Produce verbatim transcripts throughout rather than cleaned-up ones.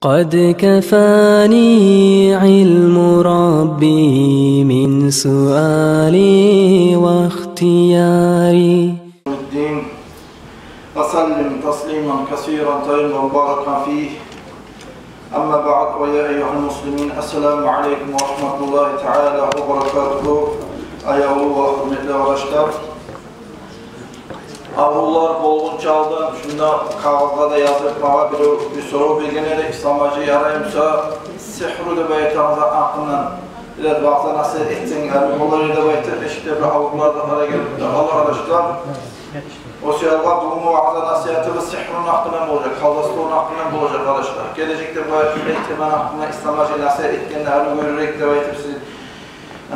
قد كفاني علم ربي من سؤالي واختياري. الدين. وسلم تسليما كثيرا طيبا مباركا فيه. أما بعد، ويا أيها المسلمين، السلام عليكم ورحمة الله تعالى وبركاته. Аявлу ва гьюрметли къардашлар, аврувлар болгъунча алда шунда кагъызгъа да язып, магъа бир, бир сорав берген эди, Ислам-гьажи, ярай буса, сигьру деп айтагъан зат гьакъындан бираз ваъза-насигьат этсенг, гьали болар эди деп айтып, эшикде бир аврувлар да къара гелип де къала, къардашлар. О саялы бугюнгю ваъза-насигьатыбыз сигьруну гьакъындан болажакъ, колдовствону гьакъындан болажакъ, къардашлар. Гележекде бу теманы гьакъындан Ислам-гьажи насигьат этгенде гьали гёрюрек деп айтып, сиз, э,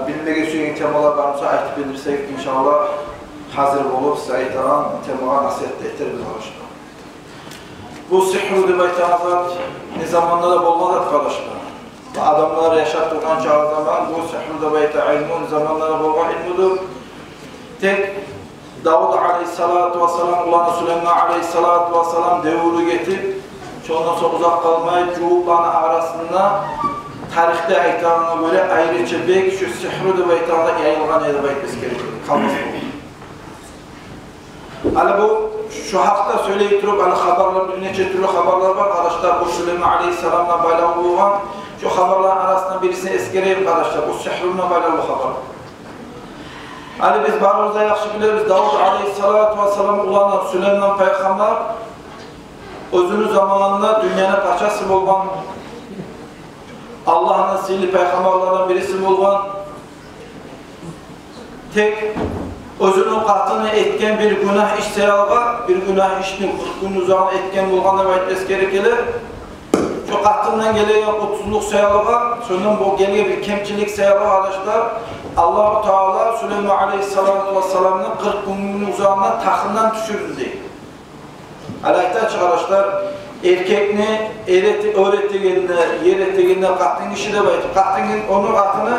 билмеге сюеген темалар бар буса, айтып билдирсегиз, иншаАллагь, гьазир болуп, сиз айтагъан темагъа насигьат да этербиз, къардашлар. Бу сигьру деп айтагъан зат не заманда да болгъан зат, къардашлар. Адамлар яшап тургъан чагъы заман бу сигьру деп айтагъан илму не заманда да болгъан илмудур. Тек Давуд алейгьиссалату вассалам уланы Сулейман алейгьиссалату вассалам девюрю гетип, шондан сонг узакъ къалмай жугьутланы арасында, тарихде айтагъангъа гёре, айрыча бек шу сигьру деп айтагъан зат яйылгъан эди деп айтып эсгере герек. Къалмас болгъан. Гьали бу, шу гьакъда сёйлей туруп, гьали хабарлар, бир нече тюрлю хабарлар бар, къардашлар, бу Сулейман алейгьиссаламгъа байлавлу болгъан. Шу хабарланы арасындан бирисин эсгерейим, къардашлар, бу сигьругъа байлавлу хабар. Гьали биз барыбыз да яхшы билебиз, Давуд алейгьиссалату вассалам уланы Сулейман пайхаммар оьзюню заманында дюньяны пачасы болгъан, Аллагьны сыйлы пайхаммарларындан бириси болгъан. Тек оьзюню къатыны этген бир гюнагь иш саялы, бир гюнагь ишни къыркъ гюн узагъына этген болгъан деп айтып эсгере геле. Шо къатындан гелеген къутсузлукъ саялы, шондан бу гелген бир кемчилик саялы, къардашлар, Аллагьу Таала Сулейман алейгьиссалату вассаламны къыркъ гюнню узагъына тахындан тюшюрдю дей. Гьали айтайыкъ, къардашлар, эркекни эр эте-, оьр этегенде, ер этегенде къатын гиши деп айтып, къатын ки-, ону къатыны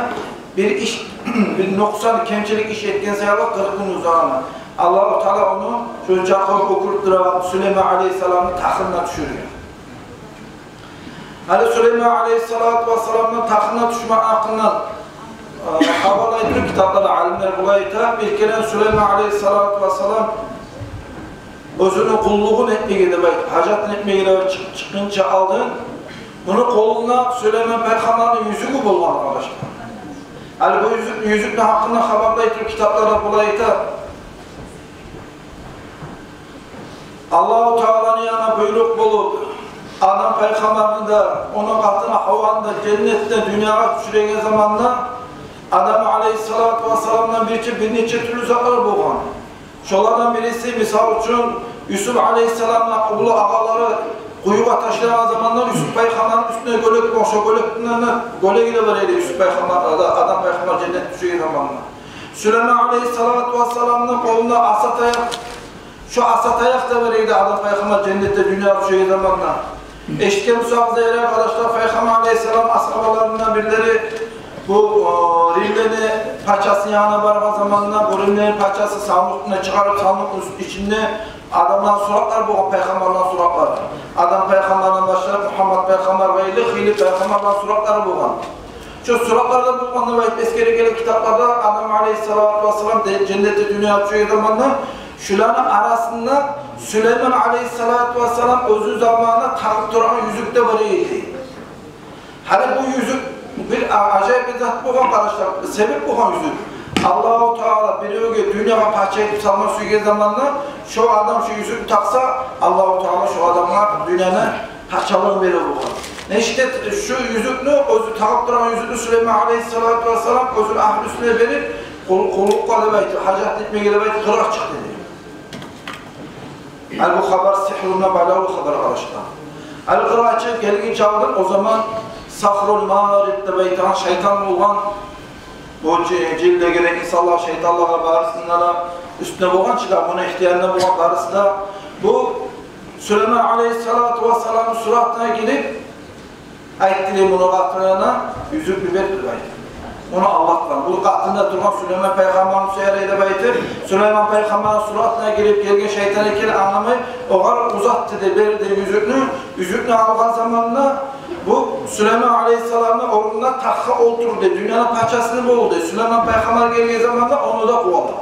бир иш, бир нукъсан, кемчилик иш этген саялы къыркъ гюн узагъына Аллагьу Таала ону шончакъы оькюнюп турагъан Сулейман алейгьиссаламны тахындан тюшюрген. Гьали Сулейман алейгьиссалату вассаламны тахындан тюшмек гьакъындан, э, хабарлай туруп китапларда алимлер булай айта: бир керен Сулейман алейгьиссалату вассалам оьзюню къуллугъун этмеге деп айтып, гьажатын этмеге деп чыкъ-, чыкъгъынча алдын, муну къолунда Сулейман пайхаммарны юзюгю болгъан, къардашлар. Гьали бу юзюк, юзюкню гьакъында хабарлай туруп китапларда булай айта: Аллагьу Тааланы янындан буйрукъ болуп, Адам пайхаммарны да, ону къатыны Гьаваны да женнетден дюньягъа тюшюреген заманда Адам алейгьиссалату вассаламдан бирче бир нече тюрлю затлар болгъан. Шолардан бириси, мисал учун, Юсуп алейгьиссаламны уллу агъалары къуюгъа ташлагъан заманда Юсуп пайхаммарны уьстюне гёлек болгъан, шо гёлек булан да, гёлеги де бар эди Юсуп пайхаммар, Адам пайхаммар женнетден тюшеген заманда. Сулейман алейгьиссалату вассаламны къолунда аса таякъ, шо аса таякъ да бар эди Адам пайхаммар женнетден дюньягъа тюшеген заманда. Эшитген бусагъыз да ярай, къардашлар, пайхаммар алейгьиссалам асгьабаларындан бирлери бу, о, римлени пачасыны янына баргъан заманда, бу римлени пачасы сандыкъны чыгъарып, сандыкъны уьст-, ичинде адамланы суратлары болгъан, пайхаммарланы суратлары. Адам пайхаммардан башлап Мугьаммат пайхаммаргъа ерли хыйлы пайхаммарланы суратлары болгъан. Шо суратлардан болгъан деп айтып эсгере геле китапларда, Адам алейгьиссалату вассалам де-, женнетден дюньягъа тюшеген заманда шуланы арасында Сулейман алейгьиссалату вассалам оьзю заманында тагъып турагъан юзюк де бар эди. Гьали бу юзюк бир а-, ажайып бир зат болгъан, къардашлар, себеп болгъан юзюк. Аллагьу Таала биревге дюньягъа пача этип салма сюйген заманда, шо адам шо юзюкню такъса, Аллагьу Таала шо адамгъа дюньяны пачалыгъын бере болгъан. Нечик де шу юзюкню, оьзю тагъып турагъан юзюкню Сулейман алейгьиссалату вассалам оьзюню агьлюсюне берип, къул-, къуллукъгъа деп айтып, гьажат этмеге деп айтып, къыргъа чыкъды дей. Гьали бу хабар сигьругъа байлавлу хабар, къардашлар. Гьали къыргъа чыгъып гелгинче алдын, о заман Сахрул Марид деп айтагъан шайтан болгъан. Бу жи-, жинлеге де, инсанлагъа, шайтанлагъа, барысына да уьстюне болгъан чы да, муну ихтиярында болгъан барысы да. Бу Сулейман алейгьиссалату вассаламны суратына гирип, айтды дей муну къатынына, юзюкню бер деп айтды. Ону алдатгъан. Бу къатында тургъан Сулейман пайхаммарны сюе эди деп айтып, Сулейман пайхаммарны суратына гирип гелген шайтан экенин англамай, огъар узатды дей, берди юзюкню. Юзюкню алгъан заманда бу Сулейман алейгьиссаламны орнуна тахтгъа олтурду дей, дюньяны пачасы болду дей. Сулейман пайхаммар гелген заманда ону да къувалады.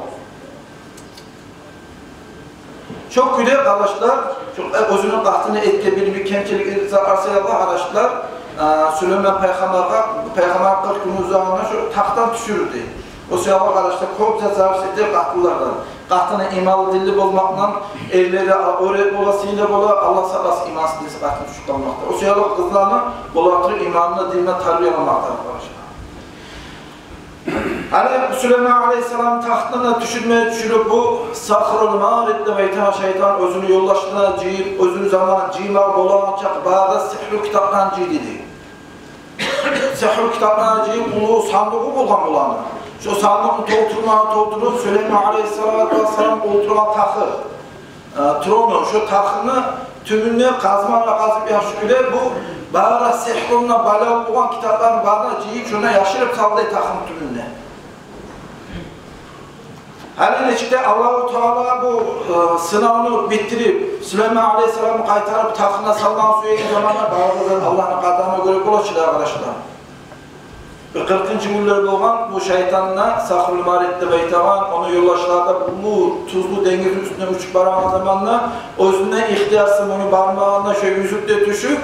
Шо кюйде, къардашлар, шо, э, оьзюню къатыны этген бир, бир кемчилик арсаялла, къардашлар, э, Сулейман пайхаммаргъа, пайхаммар къыркъ гюн узагъына шо тахтдан тюшюрдю. О саялы, къардашлар, кёп зат зависит эте къатынлардан. Къатыны иманлы, динли болмакъдан эрлер де оьр бола, сыйлы бола, Аллагь сакъласын, имансыз, динсиз къатындан тюшюп къалмакъдан. О саялы къызланы бола туруп иманына, динине тарбияламакъдан, къардашлар. Гьали Сулейман алейгьиссаламны тахтындан тюшюрме тюшюрюп, бу Сахрул Марид деп айтагъан шайтан оьзюню ёлдашларын жыйып, оьзюню заманы жыйма болагъан чакъы бары да сигьру китапларын жыйды дей. Сигьру китапларын жыйып, уллу сандыгъы болгъан буланы. Шо сандыгъын толтурма толтуруп, Сулейман алейгьиссалату вассалам олтургъан тахы, э, трону, шо тахыны тюбюнде къазма булан къазып, яхшы кюйде бу бары сигьруна байлавлу болгъан китапларын барын да жыйып, шонда яшырып салды тахыны тюбюнде. Гьали нечик де Аллагьу Таала бу, э, сынавну битдирип, Сулейман алейгьиссаламны къайтарып тахына салмагъа сюеген заманда, бары да Аллагьны къадарына гёре бола чы дагъы, къардашлар. Бир къыркъынчы гюнлер болгъан, бу шайтан да, Сахрул Марид деп айтагъан, ону ёлдашлары да бу тузлу денгизни уьстюне учуп барагъан заманда, оьзюнден ихтиярсыз муну бармагъына шо юзюк де тюшюп,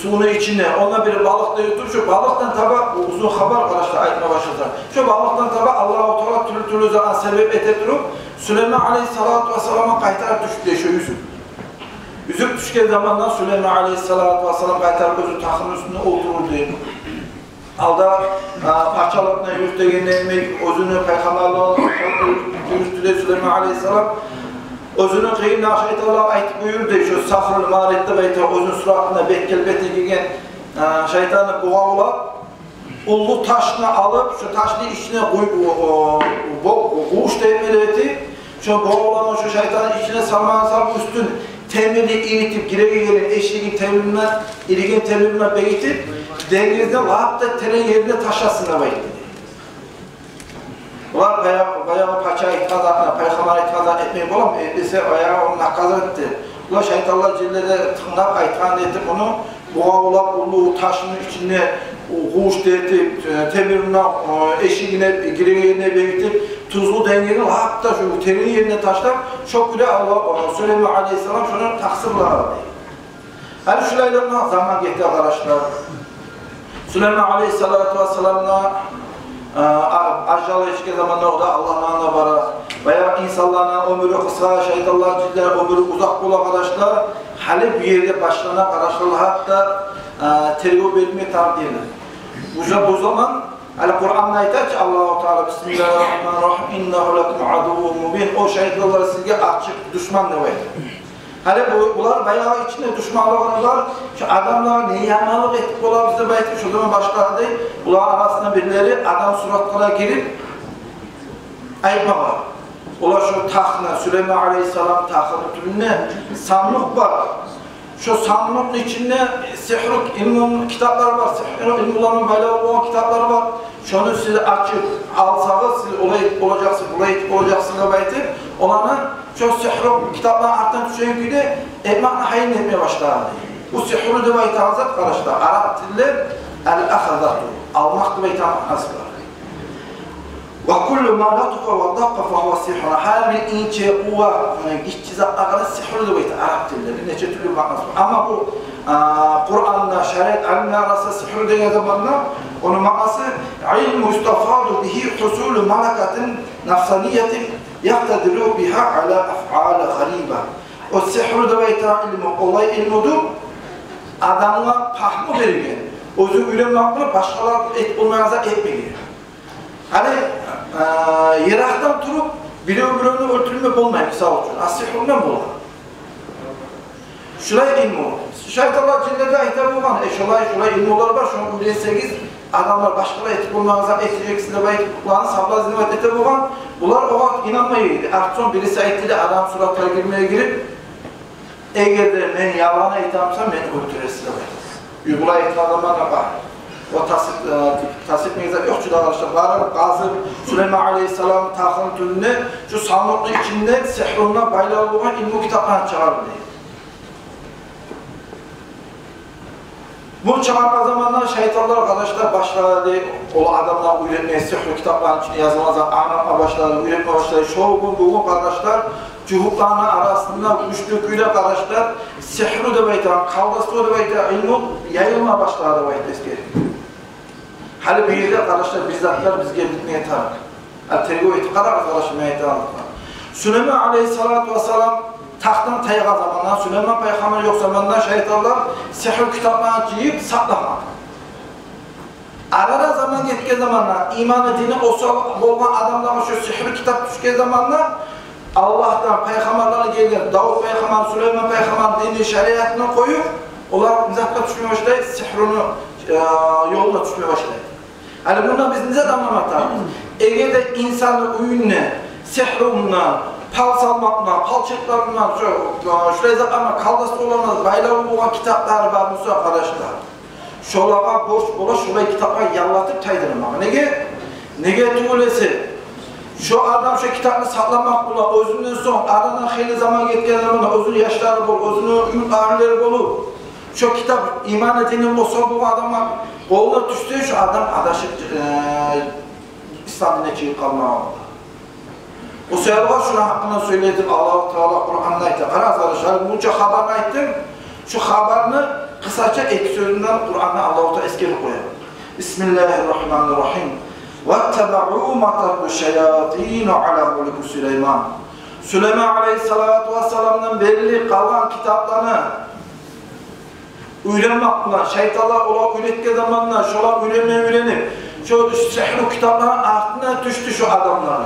сувну ичине, онда бир балыкъ да ютуп, шо балыкъдан таба, бу узун хабар, къардашлар, айтма башласа, шо балыкъдан таба Аллагьу Таала тюрлю-тюрлю затны себеп эте туруп, Сулейман алейгьиссалату вассаламгъа къайтарып тюшдю шо юзюк. Юзюк тюшген заманда Сулейман алейгьиссалату вассалам къайтарып оьзю тахыны уьстюне олтурду. Алда, а, пачалыкъны юрютегенде йимик, оьзюню пайхаммарлыгъын юрютдю де Сулейман алейгьиссалам. Оьзюню къырыйындагъы шайтанлагъа айтып буюрду, шо Сахрул Марид деп айта, оьзюню суратына бетгел-бетге гелген, а, шайтанны бугъавлап, уллу ташны алып, шо ташны ичине къуй-, о, о, бо-, къувуш темирлетип, шо бугъавланы шо шайтанны ичине салмагъа салып, уьстюн темирден иритип, гиреген ерин, эшигин темирден, ириген темирден бегитип, денгизни лап да терен ерине ташласын деп айтды. Булар баягъы, баягъы пача айтгъан затны, пайхаммар айтгъан затны этмей боламы? Этмесе, баягъы ону наказать этди. Булар шайтанлар, жинлер де тынглап, айтгъанын этип, ону бугъавлап, уллу ташны ичине къувуш этип, э, темирден, э, эшигине, гирегенине бегитип, тузлу денгизни лап да шо терен ерине ташлап, шо кюйде Аллагь, э, Сулейман алейгьиссалам шону такъсырлады. Гьали шулайлыкъ булан заман гетди, къардашлар. Сулейман алейгьиссалату вассаламны, а, а, ажалы етишген заманда о да Аллагьны янына бара. Баягъы инсанланы оьмюрю къысгъа, шайтанланы, жинлени оьмюрю узакъ бола, къардашлар. Гьали бу ерде башлана, къардашлар, гьатта, а, тергев берилме тарыкъ ерлер. Уже о заман, гьали Къуранда айта чы Аллагьу Таала: «Бисмиллагьи ррагьмани ррагьим. Иннагьу лакум адуввун мубин». О шайтанлар сизге ачыкъ душман деп айта. Гьали бу, булар баягъы ичинде душманлыгъы бар, шо адамлагъа не яманлыкъ этип болабыз деп айтып, шо заман башлады. Буланы арасында бирлери адам суратгъа да гирип айтмагъа. Олар шо тахны, Сулейман алейгьиссалам тахыны тюбюнде сандыкъ бар. Шо сандыкъны ичинде сигьру илмуну китаплары бар, сигьру илмуланы байлавлу болгъан китаплары бар. Шону сиз ачып алсагъыз, сиз олай этип болажакъсыз, булай этип болажакъсыз деп айтып, оланы шо сигьру китапланы артындан тюшеген кюйде этмекни гьайын этме башлады. Бу сигьру деп айтагъан зат, къардашлар, арап тилде ал-ахзату, алмакъ деп айтагъан маънасы бар. Ва куллу ма латуфа ва дакъкъа фагьува сигьрун. Гьар бир инче, увакъ, э, гиччи затлагъа да сигьру деп айта арап тилде. Бир нече тюрлю маънасы бар. Амма бу, а, Къуранда, шариат алимлер арасында сигьру деген заманда ону маънасы: илму юстафаду бигьи хусулу малакатин нафсаниятин якътадиру бигьа ала афъали гъариба. О сигьру деп айтагъан илму олай илмудур, адамгъа пагьму берген, оьзю уьйренмек булан башгъалар этип болмайгъан зат этмеге. Гьали, э, йыракъдан туруп бирев-биревню оьлтюрме болмай, мисал учун, а сигьру булан бола. Шулай илму. Шайтанлар, жинлер де айта болгъан: «Э, шулай, шулай илмулар бар, шону уьйренсегиз, адамлар башгъалар этип болмагъан зат этежексиз», — деп айтып, буланы соблазнивать эте болгъан. Булар о вакъти инанмай эди. Артсонг бириси айтды да, адам суратына гирмеге гирип: «Эгер де мен ялгъан айтамсам, мени оьлтюресиз», — деп айтды. Булай айтгъан адамлар да бар. О тасдикъ, э, тасдикъ негизи ёкъ чу да, къардашлар, барып къазып, Сулейман алейгьиссаламны тахыны тюбюнде, шу сандыкъны ичинде сигьруна байлавлу болгъан илму китапланы чыгъарды дей. Буну чыгъаргъан заманда шайтанлар, къардашлар, башлады о адамланы уьйретме, сигьру китапланы ичинде язылгъан затны англатма башлады, уьйретме башлады. Шо гюн бугюн, къардашлар, жугьутланы арасында гючлю кюйде, къардашлар, сигьру деп айтагъан, колдовство деп айтагъан илму яйылма башлады деп айтмасы герек. Гьали бу ерде, къардашлар, бир затлар бизге билмеге тарыкъ. Гьали тергев этип къарагъыз, къардашлар, мен айтагъанлыкъ. Сулейман алейгьиссалату вассалам тахтдан тайгъан заманда, Сулейман пайхаммар ёкъ заманда шайтанлар сигьру китапланы жыйып сакълагъан. Арада заман гетген заманда, иманы, дини осал болгъан адамлагъа шу сигьру китап тюшген заманда, Аллагьдан пайхаммарлардан гелген, Давут пайхаммар, Сулейман пайхаммар динин, шариатын къоюп, олар не затгъа тюшме башлай, сигьруну, э, ёлуна тюшме башлай. Гьали мундан биз не зат англама тарыкъбыз? Эгер де инсанны уьюнде сигьру булан, пал салмакъ булан, палчылыкълар булан, шу, э, шулай затлар булан, колдовстволар булан байлавлу болгъан китаплары бар буса, къардашлар, шолагъа борч бола шолай китапланы яллатып тайдырмагъа. Неге? Неге тюгюл эсе, шо адам шо китапны сакъламакъ булан, оьзюнден сонг, арадан хыйлы заман гетген заманда, оьзюню яшлары болуп, оьзюню уьй агьлюлери болуп, шо китап иманы, дини осал болгъан адамны къолуна тюшсе, шо адам адашып, э, ислам дининден чыгъып къалмагъа бола. О саялы шуну гьакъында сёйледи Аллагьу Таала Къуранда, айта. Къарагъыз, къардашлар, мунча хабарны айтдым. Шу хабарны къысгъача эки сёзюнден Къуранда Аллагьу Таала эсгерип къоя. Бисмиллагьи ррагьмани ррагьим. Ваттабаъу ма татлу шаятину ала мулки Сулейман. Сулейман алейгьиссалату вассаламдан берли къалгъан китапланы уьйренмек булан, шайтанлар олагъа уьйретген заманда, шолар уьйренме уьйренип, шо сигьру китапланы артына тюшдю шо адамлар.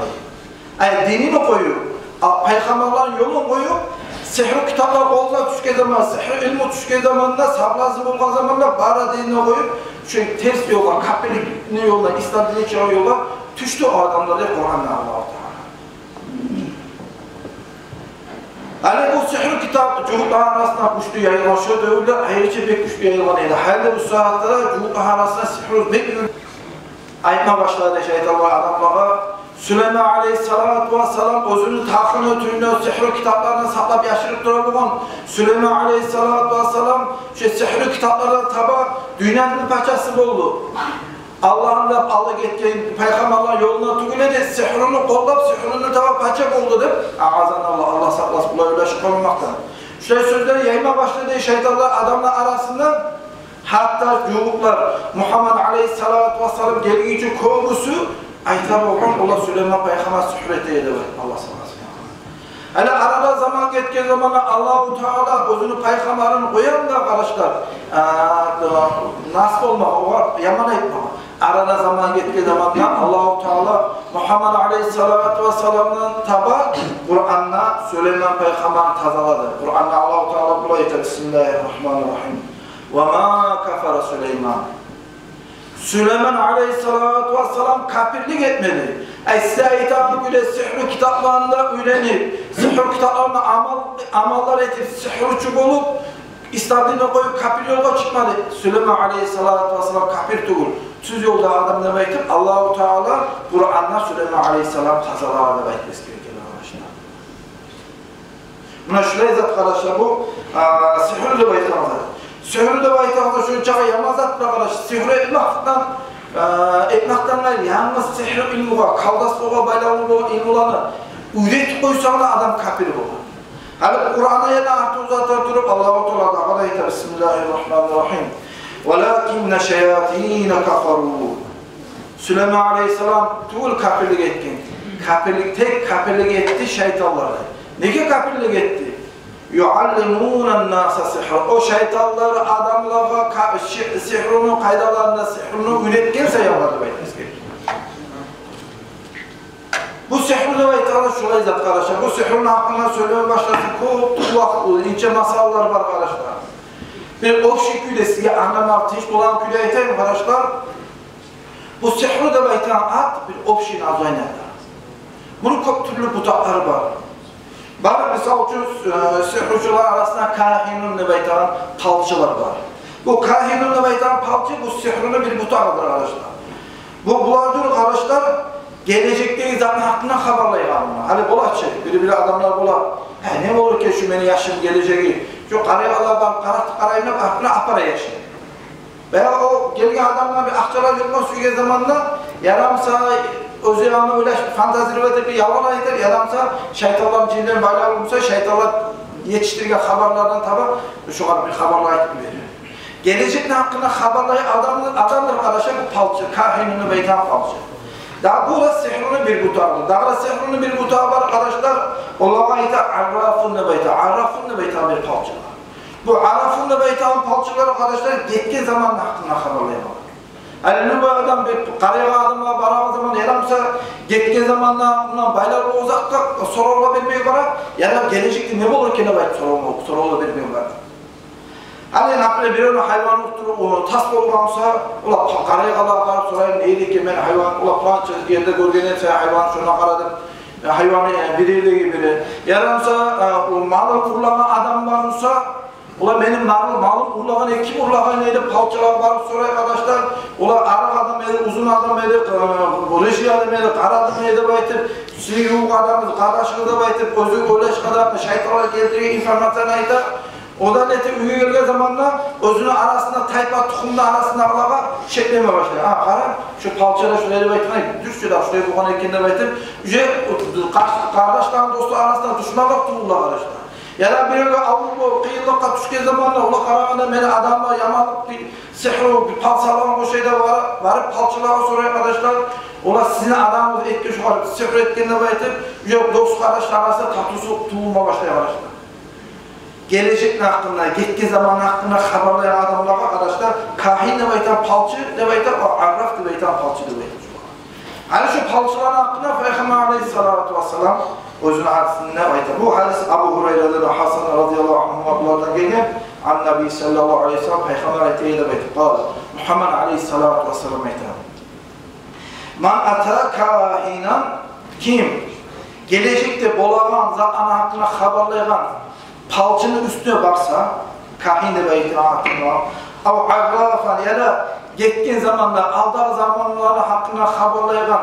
Ай, динин къоюп, а, пайхаммарланы ёлун къоюп, сигьру китаплар къолуна тюшген заманда, сигьру илму тюшген заманда, соблазн болгъан заманда, бары динин къоюп, шо терс ёлгъа, капирликни ёлуна, ислам динден чыгъагъан ёлгъа тюшдю о адамлар, деп Къуранда Аллагьу Таала. Гьали бу сигьру китап жугьутланы арасында гючлю яйылгъан, шо девюрде айрыча бек гючлю яйылгъан эди. Гьали бу сагьатда да жугьутланы арасында сигьру бек юрюп, айтма башлады шайтанлар адамлагъа. Сулейман алейгьиссалату вассалам оьзюню тахыны тюбюнде сигьру китапланы сакълап яшырып тура болгъан. Сулейман алейгьиссалату вассалам шо сигьру китаплардан таба дюньяны пачасы болду. Аллагьны да алып гетген, пайхаммарланы ёлуна тюгюл эди, сигьруну къоллап, сигьруну таба пача болду деп, агъазан Аллагь, Аллагь сакъласын булай ойлашып къалмакъдан. Шулай сёзлени яйма башлады шайтанлар адамланы арасында. Гьатта жугьутлар, Мугьаммад алейгьиссалату вассалам гелгинче кёбюсю айта болгъан, олар Сулейман пайхаммар сигьру эте эди деп, Аллагь сакъласын. Гьали арада заман гетген заманда Аллагьу Таала оьзюню пайхаммарын къоя да, къардашлар, а, нас болмагъа, огъар яман айтмагъа. Арада заман гетген заманда Аллагьу Таала Мугьаммад алейгьиссалату вассаламдан таба Къуранда Сулейман пайхаммарны тазалады. Къуранда Аллагьу Таала булай айта: Бисмиллагьи ррагьмани ррагьим. Ва ма кафара Сулейман. Сулейман алейгьиссалату вассалам капирлик этмеди. Ай, сиз айтагъан кюйде сигьру китапланы да уьйренип, сигьру китапларына амал, амаллар этип, сигьручу болуп, ислам динин къоюп, капир ёлгъа чыкъмады. Сулейман алейгьиссалату вассалам капир тюгюл, тюз ёлда адам деп айтып, Аллагьу Таала Къуранда Сулейман алейгьиссаламны тазалады деп айтмасы герек эди, къардашлар. Муна шулай зат, къардашлар, бу, а, сигьру деп айтагъан зат. Сигьру деп айтагъан зат шунчакъы яман зат, къардашлар. Сигьру этмекден, а, этмекден къайры, янгыз сигьру илмугъа, колдовствогъа байлавлу болгъан илмуланы уьйретип къойсанг да, адам капир бола. Гьали Къуранда яна артын узата туруп, Аллагьу Таала дагъы да айта: Бисмиллагьи ррагьмани ррагьим. Валакинна шаятина кафару. Сулейман алейгьиссалам тюгюл капирлик этген. Капирлик, тек капирлик этди шайтанлар. Неге капирлик этди? Юаллимуна ннаса сигьра. О шайтанлар адамлагъа ка-, ши-, сигьруну къайдаларын да, сигьруну уьйретген саялы деп айтмасы герек. Бу сигьру деп айтагъан шулай зат, къардашлар. Бу сигьруну гьакъында сёйлеме башласа, кёп вакъти, инче масъалалар бар, къардашлар. Бир общий кюйде сизге англамагъа тийиш болагъан кюйде айтайым, къардашлар. Бу сигьру деп айтагъан ат бир общий название да. Муну кёп тюрлю бутакълары бар. Бар, мисал учун, э, сигьручулар арасында кагьинун деп айтагъан палчылар бар. Бу кагьинун деп айтагъан палчы, бу сигьруну бир бутагъыдыр, къардашлар. Бу, булар дюр, къардашлар, гележекдеги затны гьакъында хабарлайгъан. Гьали бола чы, бир-бир адамлар бола: «Гье, не болур экен шу мени яшым гележеги? Шу къарайгъанлагъа барып къаратып къарайым», — деп, артына апара яшын. Баягъы о гелген адамгъа бир акъчалар ютма сюйген заманда, ярамаса, оьзю аны ойлашып, фантазировать этип, бир ялгъан айтар, ярамаса, шайтанлар, жинлер байлавлу буса, шайтанлар етишдирген хабарлардан таба, шогъар бир хабарлар айтып берер. Гележекни гьакъында хабарлайгъан адам, адамдыр, къардашлар, бу палчы, кагьинун деп айтагъан палчы. Дагъы бу да сигьруну бир бутагъы. Дагъы да сигьруну бир бутагъы бар, къардашлар. Олагъа айта аррафун деп айта. Аррафун деп айта бир палчы. Бу аррафун деп айтагъан палчылар, къардашлар, гетген заманны гьакъында хабарлай. Гьали бир адам, бир къарайгъан адамгъа барагъан заман, ярамаса, гетген замандан, мундан байлар узакъгъа соравлар бермеге бара, яда гележекде не болур экен деп айтып соравлар, соравлар бермеге бара. Гьали, например, биревню гьайваны уруп, о, тас болгъан буса, ола къарайгъанлагъа барып сорайым, не эди экен мени гьайваным, ола паланча ерде гёрген эдим сени гьайванынг, шонда къарадым. Э, гьайваны, э, бир ердеги бири. Ярамаса, э, о малын урлагъан адам бар буса, ола мени малым, малым урлагъан эди, ким урлагъан эди деп палчылагъа барып сорай, къардашлар. Ола арыкъ адам эди, узун адам эди, э, рыжий адам эди, къара адам эди деп айтып, сизин ювукъ адамыгъыз, къардашыгъыз деп айтып, оьзю ойлашгъан адам, шайтанлар гелтирген информацияны айта. Одан эте уьйге гелген заманда оьзюню арасында, тайпа-тухумну арасындагъылагъа шеклеме башлай. А, къара, шу палчы да шулай деп айтгъан, дюрс де шулай болгъан экен деп айтып, уже къар-, къардашланы, досланы арасында душманлыкъ тувула, къардашлар. Яда биревге авур болуп, къыйынлыкъгъа тюшген заманда, ола къарагъанда мени адамыма яманлыкъ, бир сигьру, бир пал салгъан ошай деп барып, барып палчылагъа сорай, къардашлар. Ола сизин адамыгъыз этген, шогъар сигьру этген деп айтып, уже дос-къардашланы арасында татывсузлукъ тувулма башлай, къардашлар. Гележекни гьакъында, гетген заманны гьакъында хабарлайгъан адамлагъа, къардашлар, кагьин деп айта, палчы деп айта, о арраф деп айта, палчы деп айта. Гьали шу палчыланы гьакъында Пайхаммар алейгьиссалату вассалам оьзюню гьадисинде айта. Бу гьадис Абу Гьурайрадан да, Гьасан радияллагьу ангьу, булардан гелген. Ан-Наби саллаллагьу алейгьи ва саллам, Пайхаммар айта деп айта. Къала, Мугьаммад алейгьиссалату вассалам айта: «Ман ата кагьинан», ким гележекде болагъан затны гьакъында хабарлайгъан палчыны уьстюне барса, кагьин деп айтагъан аты бар, ав аррафан, яда гетген заманда, алдагъы заманланы гьакъында хабарлайгъан,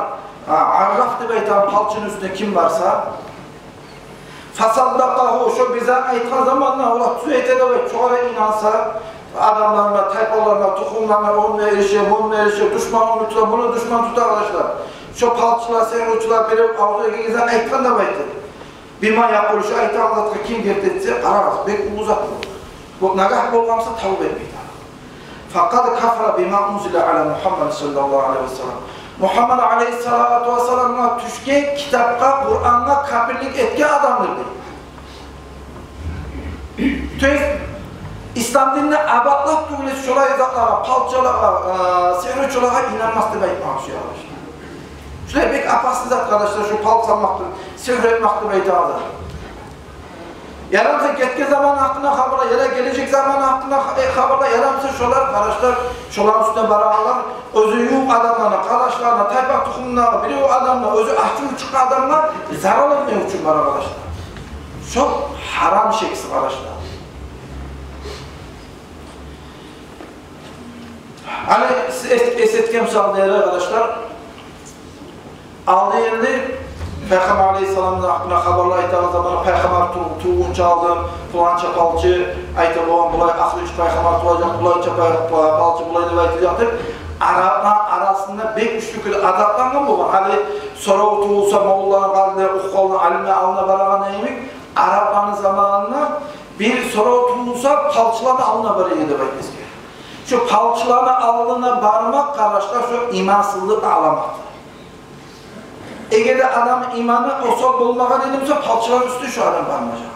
а, арраф деп айтагъан палчыны уьстюне ким барса, фасаддакъагьу, шо бир зат айтгъан заманда, ола тюз айта деп айтып, шогъар инанса, адамларына, тайпаларына, тухумларына, ону эришип, муну эришип, душман ону тута, муну душман тута, къардашлар. Шо палчылар, сигьручулар бирев авзуна гелген зат айтгъан деп айтып. Бима якъулу, шо айтагъан затгъа ким герти этсе, къарагъыз, бек уллу зат бу. Бу нагагь болгъан буса, тавба этмей дагъы. Факъад кафара бима унзила ала Мугьаммад саллаллагьу алейгьи ва саллам. Мугьаммад алейгьиссалату вассаламгъа тюшген китапгъа, Къурангъа капирлик этген адамдыр, дей. То есть, ислам динни абатлап тюгюл эсе, шолай затлагъа, палчылагъа, э, сигьручулагъа инанмас деп айтмакъ сюе, къардашлар. Шулай бек опасный зат, къардашлар, шу пал салмакъ, сигьру этмек деп айтагъан зат. Ярамаса гетген заманны гьакъында хабарлай, яда гележек заманны гьакъында ха-, э, хабарлай, ярамаса шолар, къардашлар, шоланы уьстюне барагъанлар, оьзю ювукъ адамларына, къардашларына, тайпа-тухумуна, бирев адамгъа, оьзю ачуву чыкъгъан адамгъа зарал этмек учун бара, къардашлар. Шо гьарам, шексиз, къардашлар. Гьали сиз эс-, эс этген мисал дери, къардашлар, алда энди Пайхаммар алейгьиссаламны гьакъында хабарлар айтагъан заманда, Пайхаммар ту-, тувгъунча алдын паланча палчы айта болгъан, булай ахырынчы Пайхаммар туважакъ, булайынча пай-, палчы булай деп айтылажакъ деп, арапланы арасында бек гючлю кюйде адатлангъан болгъан. Гьали сорав тувулса, моллаланы, къадилени, укъалланы, алимлени алдына барагъан йимик, арапланы заманында бир сорав тувулса, палчыланы алдына бара эди деп айта эсге. Шо палчыланы алдына бармакъ, къардашлар, шо имансызлыкъны аламаты. Эгер де адамны иманы осал болмагъан эди буса, палчыланы уьстюне шо адам бармажакъ.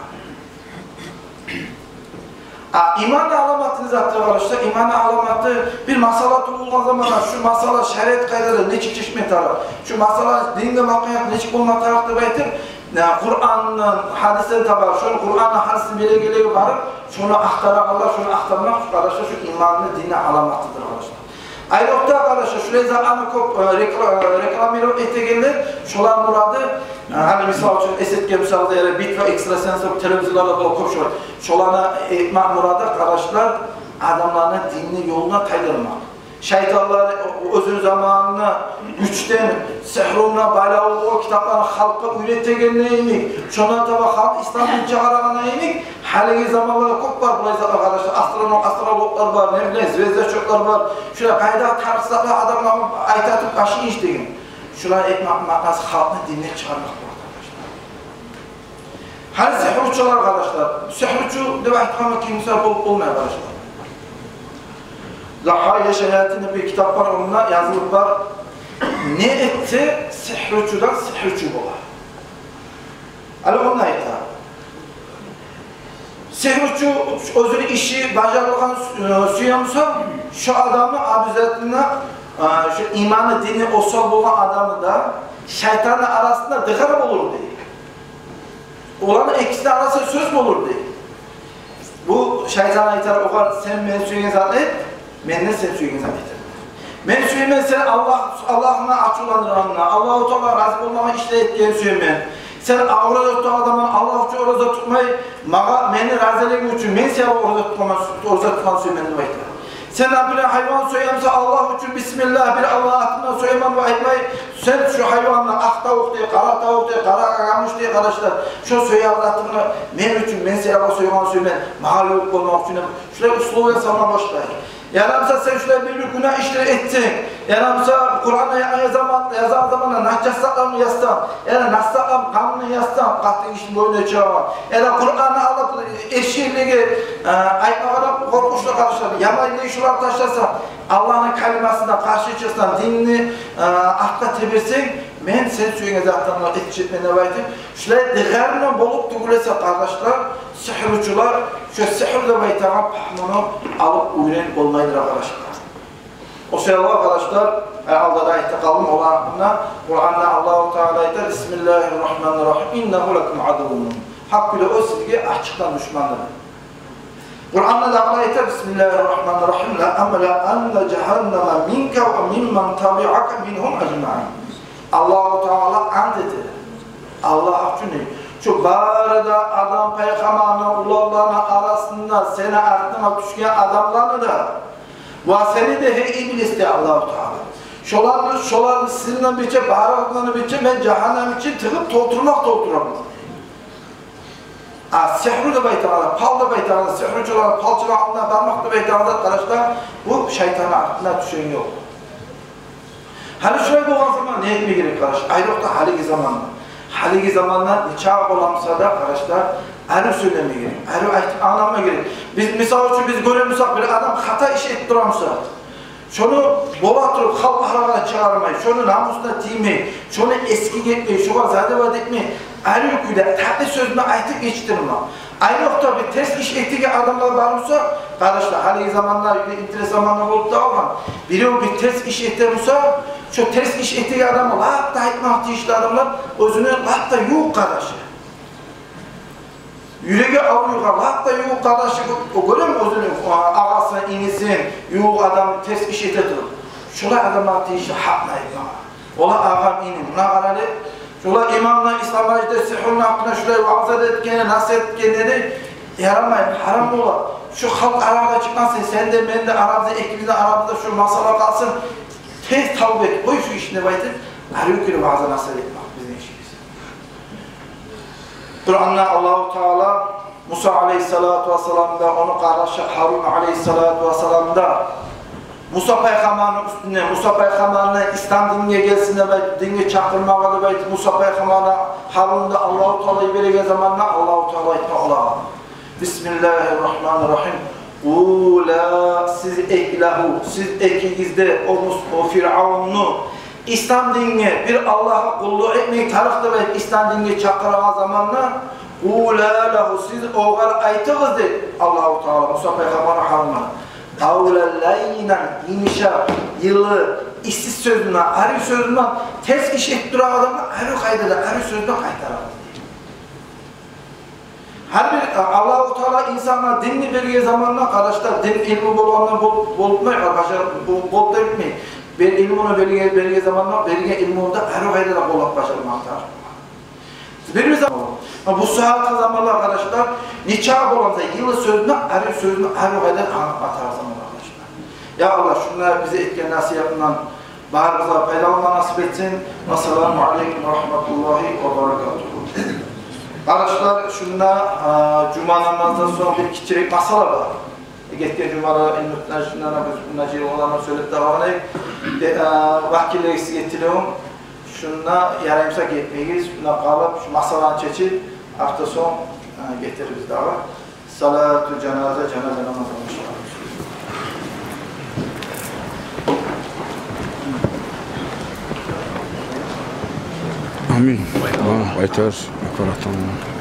А иманны аламаты не затдыр, къардашлар? Иманны аламаты, бир масъала тувулгъан заманда, шу масъала шариат къайдада нечик чечме тарыкъ, шу масъала динге бакъгъан якъ нечик болма тарыкъ деп айтып, э, Къурандан, гьадисден таба, шону Къуранны, гьадисни билегенлеге барып, шону ахтарагъанлар, шону ахтармакъ, къардашлар, шу иманны, динни аламатыдыр, къардашлар. Айрокъда, къардашлар, шулай затланы кёп, э, рекла-, э, рекламировать этегенлер, шоланы мурады, э, гьали мисал учун, эс этген мисалда, яда «Битва экстрасенсов» телевизорларда бола кёп шолай. Шоланы этмек мурады, къардашлар, Адамланы динни ёлуна тайдырмакъ. Шайтанлар оьзюню заманында гючден, сигьру булан байлавлу о китапланы халкъгъа уьйретегенде йимик, шондан таба халкъ исламдан чыгъарагъанда йимик, гьалиги заманларда кёп бар булай затлар, къардашлар, астроном, астрологлар бар, не билейим, звездочётлар бар. Шулай къайдагъы тарыкъ затлар адамланы айтатып башын иш деген. Шулай этмек маънасы халкъны динден чыгъармакъ болар, къардашлар. Гьали сигьручулар, къардашлар. Сигьручу деп айтгъанны ким де болуп болмай, къардашлар. Загьария шаятин деп бир китап бар, онда язылып бар. Не этсе, сигьручудан сигьручу болар. Гьали онда айта. Сигьручу оьзюню иши бажарылгъан сю-, сюе буса, шо адамны обязательно, а, шо иманы, дини осал болгъан адамны да шайтанны арасында дыгъар болур дей. Оланы экисини арасында сёз болур дей. Бу шайтан айтар огъар: «Сен мен сюеген затны эт, мен де сен сюеген затны этермен. Мен сюемен сен Аллагь, Аллагьны ачувландыргъанны, Аллагьу Таала рази болмагъан ишлени этгенни сюемен. Сен ораза тутагъан адамдан Аллагь учун ораза тутмай, магъа, мени разилигим учун, мен сени ораза тутгъанны, ораза тутгъанны сюемен», — деп айта. Сен, например, гьайван соя буса, Аллагь учун, бисмиллагь, бир Аллагь атындан сояман деп айтмай, сен шо гьайванны, акъ тавукъ дей, къара тавукъ дей, къара къамуш дей, къардашлар, шо соягъан затынгны мен учун, мен сени сойгъанны сюемен, магъа ювукъ болмакъ учун деп, шулай условия салма башлай. Яда буса сен шулай бир, бир гюнагь ишлер этсенг, яда буса Къуръанны язагъан заман, язагъан заманда нажас затланы язсанг, яда нас затланы, къанны язсанг, къатын гишини бойнуна чыгъагъан, яда Къуръанны алып, эшеклеге, э, айтмагъа да къоркъунчлу, къардашлар, яман иш, шуланы ташласанг, Аллагьны калимасына къаршы чыкъсанг, динни, э, артгъа теберсенг, мен сен сюеген затынгны этежекмен деп айтып, шулай дыгъарны болуп тюгюл эсе, къардашлар, сигьручулар шо сигьру деп айтагъан пагьмуну алып уьйренип болмайдыр, къардашлар. О саялы, къардашлар, э, алда да айтып къалдым оланы гьакъында. Къуръанда Аллагьу Таала айта: «Бисмиллагьи ррагьмани ррагьим. Иннагьу лакум адуввун мубин». Гьакъ кюйде о сизге ачыкъдан душмандыр. Къуръанда дагъы айта: «Бисмиллагьи ррагьмани ррагьим. Ла амлаанна жагьаннама минка ва мимман табиака мингьум ажмаин». Аллагьу Таала ант эте. Аллагь учун, шо бары да Адам пайхаммарны уланларыны арасында сени артынга тюшген адамланы да, ва сени де, гьей иблис, дей Аллагьу Таала. Шоланы, шоланы сизин де бирче, барыгъызны да бирче мен жагьаннам ичине тыгъып толтурмакъ толтураман. А сигьру деп айтагъан, пал деп айтагъан, сигьручулар, палчылар алдына бармакъ деп айтагъан зат, къардашлар, бу шайтанны артына тюшеген ёл. Гьали шулай болгъан заман не этме герек, къардашлар? Айрокъда гьалиги заманда. Гьалиги заманда нечакъы боламыса да, къардашлар, арив сёйлеме герек, арив айтып англама герек. Биз, мисал учун, биз гёремисек, бир адам хата иш этип турамыса, шону бола туруп халкъ арагъа чыгъармай, шону намусуна тиймей, шону эсгик этмей, шогъар задевать этмей, арив кюйде татли сёз булан айтып гечиндирме. Айрокъда бир терс иш этеген адамлар бармыса, къардашлар, гьалиги заманда, интернет заманда болуп да къалгъан, бирев бир терс иш этемисе, шо терс иш этеген адамгъа лап да айтмакъ тийишли адамлар оьзюню лап да ювукъ къардашы. Юреги авруйгъан, лап да ювукъ къардашы, о гёреми оьзюню, а, агъасын, инисин, ювукъ адамны терс иш эте туруп, шолай адамлагъа тийишли гьакъны айтмагъа. Ола, агъам, иним, муна къара, дей, шола имамлар ислам межитде сигьруну гьакъында шулай ваъза да этгени, насигьат этгени, дей, ярамай, гьарам бола. Шо халкъ арагъа чыкъмасын, сен де, мен де арабызда, экибизни арабызда шо масъала къалсын. Тез тавба эт, къой шо ишни деп айтып, арив кюйде ваъза, насигьат этмек бизин ишибиз. Къуръанда Аллагьу Таала Муса алейгьиссалату вассалам да, ону къардашы Гьарун алейгьиссалату вассалам да Муса пайхаммарны уьстюне, Муса пайхаммарны ислам динге гелсин деп айтып, динге чакъырмагъа деп айтып, Муса пайхаммарны, Гьарунну да Аллагьу Таала йибереген заманда Аллагьу Таала айтгъан олагъа: «Бисмиллагьи ррагьмани ррагьим. Къула», сиз эк-, «лагьу», сиз экигиз де о Мус-, о Фиръавунну ислам динге, бир Аллагьгъа къуллукъ этмек тарыкъ деп айтып, ислам динге чакъырагъан заманда, «къула лагьу», сиз огъар айтыгъыз, дей Аллагьу Таала Муса пайхаммаргъа, Гьарунну, «къавлан лаййинан», йымышакъ, йылы, исси сёз булан, арив сёз булан, терс иш этип турагъан адамгъа арив къайдада, арив сёз булан къайтарыгъыз, дей. Гьар бир, а, Аллагьу Таала инсангъа динни берген заманда, къардашлар, дин илму болгъанда бол-, болуп болмай, бажар-, бол-, болуп да битмей. Бир илмуну берген, берген заманда, берген илмуну да арив къайдада къоллап бажармакъ тарыкъ. Бир-бир заман Бу сагьатгъы заманлар, къардашлар, нечакъы боламса, йылы сёзню, арив сёзню арив къайдан англатма тарыкъ заманлар, къардашлар. Я Аллагь, шунда бизге этген насигьатындан барыбызгъа пайдаланма насип этсин. Вассаламу алейкум ва рагьматуллагьи ва баракатугьу. Къардашлар, шунда, а, жума намаздан сонг бир гиччирек масъала бар. Гетген жумада Эльмутажинланы биз мунда жыйылгъанланы сёйлеп де къалгъан эдик. Де, а, вакиллеге сизге тилевюм, шунда яраймса гетмегиз, шунда къалып, шу масъаланы чечип, артда сонг, а, гетербиз дагъы. Салату жаназа, жаназа намазы башланды. Амин. Ва айтар аппаратны.